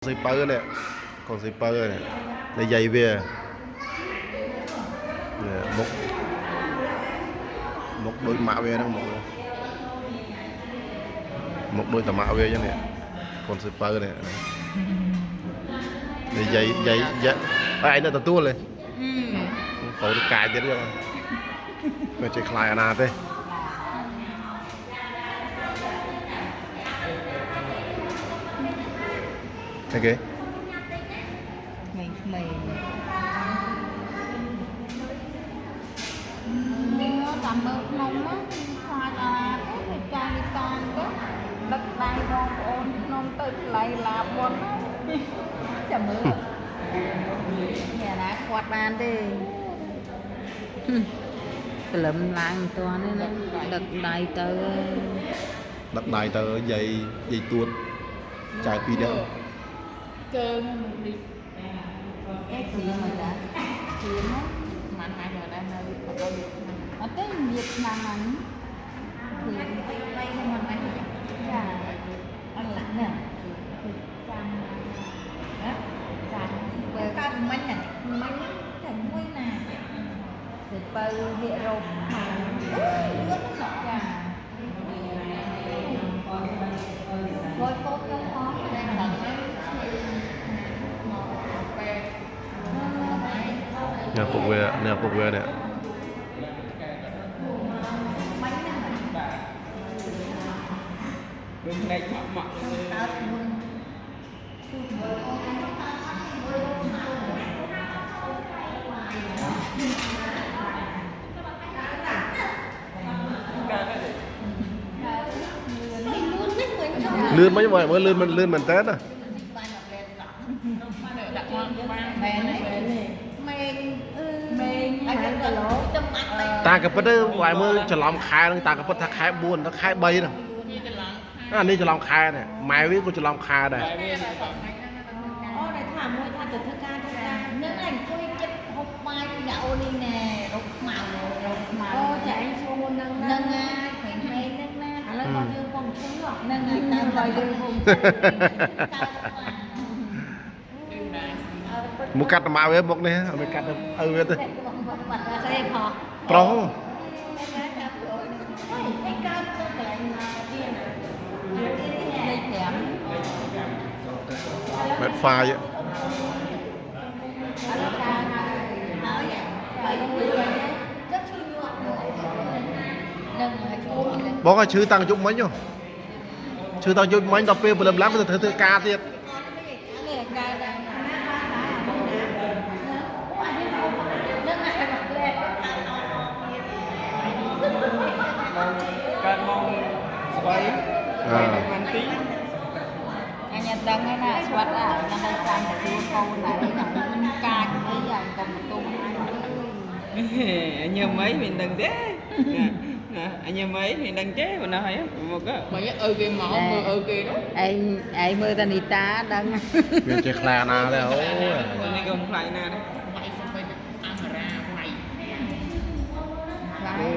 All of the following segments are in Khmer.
សិពៅនេះកូនសិពៅនេះនិយាយវានេះមុខមុខដូចម៉ាក់វាហ្នឹងមុខវាមុខដូចតាម៉ាក់វាអញ្ចឹងនេះកូនសិពៅនេះនិយាយនិយាយនិយាយឯងនៅទទួលទេកូនកាយទៀតចឹងមិនចេះខ្លាយអាណាទេអូខេ ក្មេងៗមើលតាមមើលក្នុងមកខ្លាចអាណាទេធ្វើការនេះតាមទៅដឹកដៃបងប្អូនក្នុងទៅថ្លៃឡាបមុនណាចាំមើលនេះអាណាខាត់បានទេព្រលឹមឡើងមិនទាន់ទេណាដឹកដៃទៅ ដឹកដៃទៅយាយយាយទួតចៅពីរនាក់ ជើងនេះ អេគ្រៀមមកតាគ្រៀមណា មិនអាចមើលដែរនៅដល់វាឆ្នាំ អត់ទេវាឆ្នាំហ្នឹងគ្រៀម បីមិនអាច ចាអត់ណាចាំណាចាំបើ កើតមិញហ្នឹងមិញតែមួយណា សិពៅហិរោខាង អូយលឿនណាស់ ចា គួយកូនខ្ញុំផងតែដល់ហើយឈឺមកពេទ្យ នេះពុកវានេះពុកវានេះ មិញហ្នឹង ដូចផ្នែកម៉ាក់ម៉ាក់ កើតមុន កើតហើយ លឿនមិនមើលលឿនមិនលឿនមែនតើណា ដាក់មកបាន មែនទេ មេងអឺ មេងហើយគីឡូ ទៅបាត់ទៅ តាកពិតទៅឲ្យមើលច្រឡំខែហ្នឹងតាកពិតថាខែ4ដល់ខែ3ហ្នឹង នេះច្រឡំ អានេះច្រឡំខែនេះម៉ែវាក៏ច្រឡំខែដែរ តែវា អូដែលថាមួយថាទៅធ្វើការធ្វើការនឹងឯងអង្គុយចិត្តហូបបាយពីដាក់អូននេះណែរកខ្មៅ រោខ្មៅ អូចាឯងសួរមុនហ្នឹងណា នឹងហើយព្រេងមេនឹងណា ឥឡូវគាត់យើងពងឈឺហ៎ នឹងហើយតាម បើយើងពង មកកាត់ម៉ាក់វាមុខនេះអត់មានកាត់ទៅឪវាទេ សេផោ ប្រុស ឯកើតទៅកន្លែងណាទៀតណា លេខ5 បែបហ្វាយ ហើយហើយទៅឈឺញាក់នឹងហើយឈឺ បងឲ្យឈឺតាំងយប់មិញហ៎ឈឺតាំងយប់មិញដល់ពេលព្រលឹមឡើងវាទៅធ្វើធ្វើការទៀត នេះកើតដែរ នឹងហើយមកលែ កើតម៉ោងស្វ័យស្វ័យនៅបានទី អញដឹងហើយណាស្វាត់អាហ្នឹងឲ្យចាំទៅជួកូនណាមិនកាចអីឲ្យកុំបន្ទុំអញ អញញឹមអីមិនដឹងទេណាអញញឹមអីមិនដឹងទេបណ្ដោះហើយមក មកអើគេមកមើលអើគេនោះ ឯងឯងមើលតានីតាដឹង វាចេះខ្លាណាដែរអូយ នេះក៏មិនខ្លាចណាដែរ វាយសំបីអង្រាវាយ ខ្លា អូយ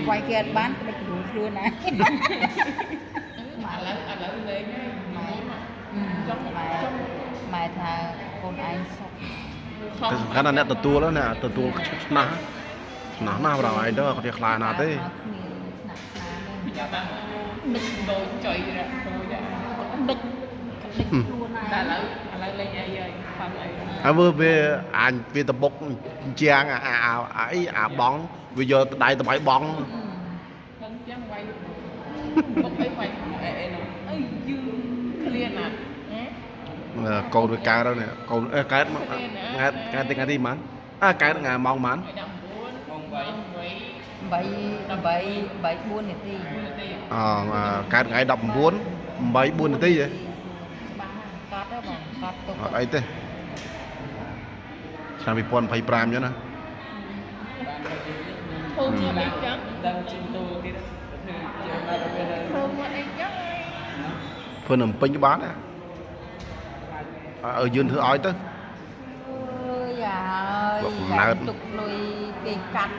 វាយគេអត់បានក្តិចខ្លួនខ្លួនណា ឥឡូវឥឡូវលេងហើយ ម៉ែចង់ម៉ែម៉ែថាកូនឯងសុខ ខំ តែសំខាន់ណាស់អ្នកទទួលណាទទួលឆ្នះឆ្នះណាស់បងឯងទៅគាត់ចេះខ្លាណាទេ គ្មានស្នាក់ស្នាម យ៉ាតាមនឹកដូចចុយរ៉ហូច ដិចដិចខ្លួនឯង តែឥឡូវឥឡូវលេងអីហើយខំអី ហើយមើលវាអាញវាតបុកជាងអាអាអាអីអាបងវាយកដៃតបៃបង ខឹងចឹងវាយបុកអីវាយ អេអេនោះ អីយឺឃ្លានណា កូនវាកើតហើយនេះកូនអេកើតមកថ្ងៃកើតថ្ងៃទីប៉ុន្មានអើកើតថ្ងៃម៉ោងប៉ុន្មាន 19 ម៉ោង 8 8 8 8 4នាទី នាទី អកើតថ្ងៃ19 8 4នាទីហ៎ ច្បាស់កត់ហ៎បងកត់ទុក អត់អីទេឆ្នាំ2025អញ្ចឹងណា ធ្វើមាត់អីចឹង ដឹងជិះទូទៀតធ្វើជើងដល់ពេល ធ្វើមាត់អីចឹង ធ្វើនៅពេញបានណាឲ្យយើងធ្វើឲ្យទៅ អើយអាហើយទុកលុយគេកាត់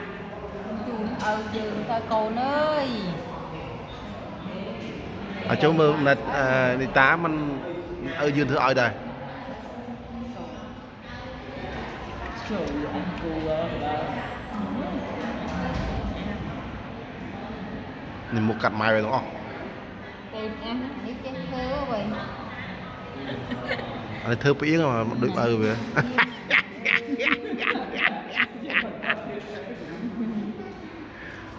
ជូនឲ្យយើងទៅកូនអើយ អាចចូលមើលនេះតាมัน ឪយើងធ្វើឲ្យដែរ ចូលអង្គូដល់ នេះមុខកាត់ម៉ែវាទាំងអស់ ទេអះនេះចេះធ្វើវិញ អានេះធ្វើផ្អៀងដូចឪវា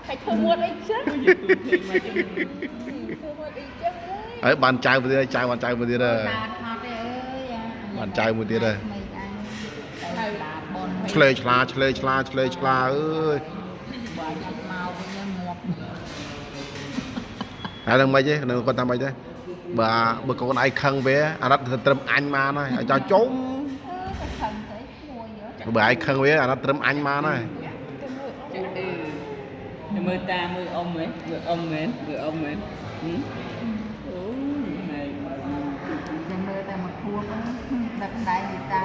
ហើយធ្វើមួតអីចឹង យូទូទេមកចឹង ធ្វើមួតអីចឹងអើយ ហើយបានចៅមួយទៀតចៅបានចៅមួយទៀតហើយ តាថត់ទេអើយ បានចៅមួយទៀតហើយ ក្មេងអញទៅឡាបន ឆ្លេឆ្លាឆ្លេឆ្លាឆ្លេឆ្លាអើយ បើអត់មកវិញងាប់ ហើយនឹងមិនទេនឹងគាត់ថាមិនទេបើបើកូនឯងខឹងវាអាណិតត្រឹមអញបានហើយឲ្យចោលជុំ អឺទៅខឹងទៅមួយយោ បើឯងខឹងវាអាណិតត្រឹមអញបានហើយ ចាអឺតែមើលតាមើលអ៊ំហ៎មើលអ៊ំមែនមើលអ៊ំមែនអូយណែ ចាំមើលតែមកខួបដឹកដៃយីតា